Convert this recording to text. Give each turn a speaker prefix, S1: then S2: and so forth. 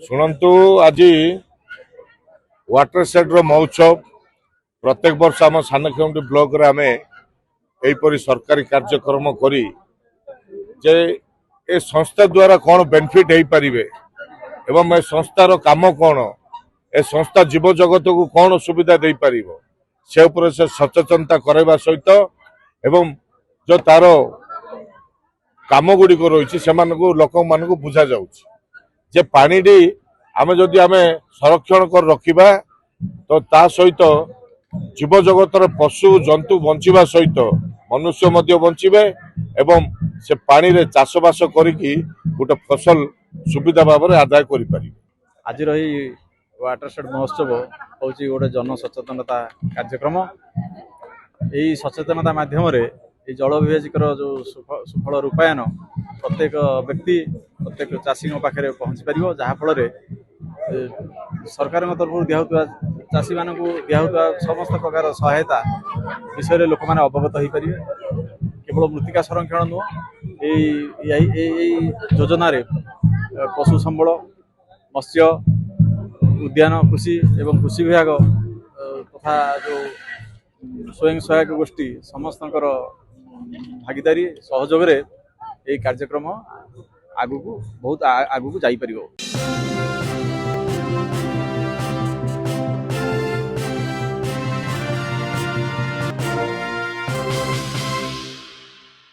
S1: ଶୁଣନ୍ତୁ, ଆଜି ୱାଟର ସେଡ୍ର ମହୋତ୍ସବ। ପ୍ରତ୍ୟେକ ବର୍ଷ ଆମ ସାନଖେମୁଣ୍ଡି ବ୍ଲକରେ ଆମେ ଏହିପରି ସରକାରୀ କାର୍ଯ୍ୟକ୍ରମ କରି ଯେ ଏ ସଂସ୍ଥା ଦ୍ୱାରା କ'ଣ ବେନିଫିଟ୍ ହେଇପାରିବେ ଏବଂ ଏ ସଂସ୍ଥାର କାମ କ'ଣ, ଏ ସଂସ୍ଥା ଜୀବଜଗତକୁ କ'ଣ ସୁବିଧା ଦେଇପାରିବ, ସେ ଉପରେ ସେ ସଚେତନତା କରାଇବା ସହିତ ଏବଂ ଯେଉଁ ତାର କାମ ଗୁଡ଼ିକ ରହିଛି, ସେମାନଙ୍କୁ ଲୋକମାନଙ୍କୁ ବୁଝାଯାଉଛି ଯେ ପାଣିଟି ଆମେ ଯଦି ଆମେ ସଂରକ୍ଷଣ କରି ରଖିବା ତ ତା ସହିତ ଜୀବଜଗତର ପଶୁ ଜନ୍ତୁ ବଞ୍ଚିବା ସହିତ ମନୁଷ୍ୟ ମଧ୍ୟ ବଞ୍ଚିବେ ଏବଂ ସେ ପାଣିରେ ଚାଷବାସ କରିକି ଗୋଟେ ଫସଲ ସୁବିଧା ଭାବରେ ଆଦାୟ କରିପାରିବେ।
S2: ଆଜିର ଏହି ୱାଟର ସେଡ୍ ମହୋତ୍ସବ ହେଉଛି ଗୋଟେ ଜନ ସଚେତନତା କାର୍ଯ୍ୟକ୍ରମ। ଏହି ସଚେତନତା ମାଧ୍ୟମରେ ଏହି ଜଳ ବିଭାଜିକର ଯେଉଁ ସୁଫଳ ରୂପାୟନ ପ୍ରତ୍ୟେକ ବ୍ୟକ୍ତି, ପ୍ରତ୍ୟେକ ଚାଷୀଙ୍କ ପାଖରେ ପହଞ୍ଚି ପାରିବ, ଯାହାଫଳରେ ସରକାରଙ୍କ ତରଫରୁ ଦିଆହେଉଥିବା, ଚାଷୀମାନଙ୍କୁ ଦିଆହେଉଥିବା ସମସ୍ତ ପ୍ରକାର ସହାୟତା ବିଷୟରେ ଲୋକମାନେ ଅବଗତ ହୋଇପାରିବେ। କେବଳ ମୃତ୍ତିକା ସଂରକ୍ଷଣ ନୁହଁ, ଏଇ ଏଇ ଏଇ ଏଇ ଯୋଜନାରେ ପଶୁ ସମ୍ବଳ, ମତ୍ସ୍ୟ, ଉଦ୍ୟାନ କୃଷି ଏବଂ କୃଷି ବିଭାଗ ତଥା ଯେଉଁ ସ୍ୱୟଂ ସହାୟକ ଗୋଷ୍ଠୀ, ସମସ୍ତଙ୍କର ଭାଗିଦାରୀ ସହଯୋଗରେ ଏହି କାର୍ଯ୍ୟକ୍ରମ ଆଗକୁ ବହୁତ ଆଗକୁ ଯାଇପାରିବ।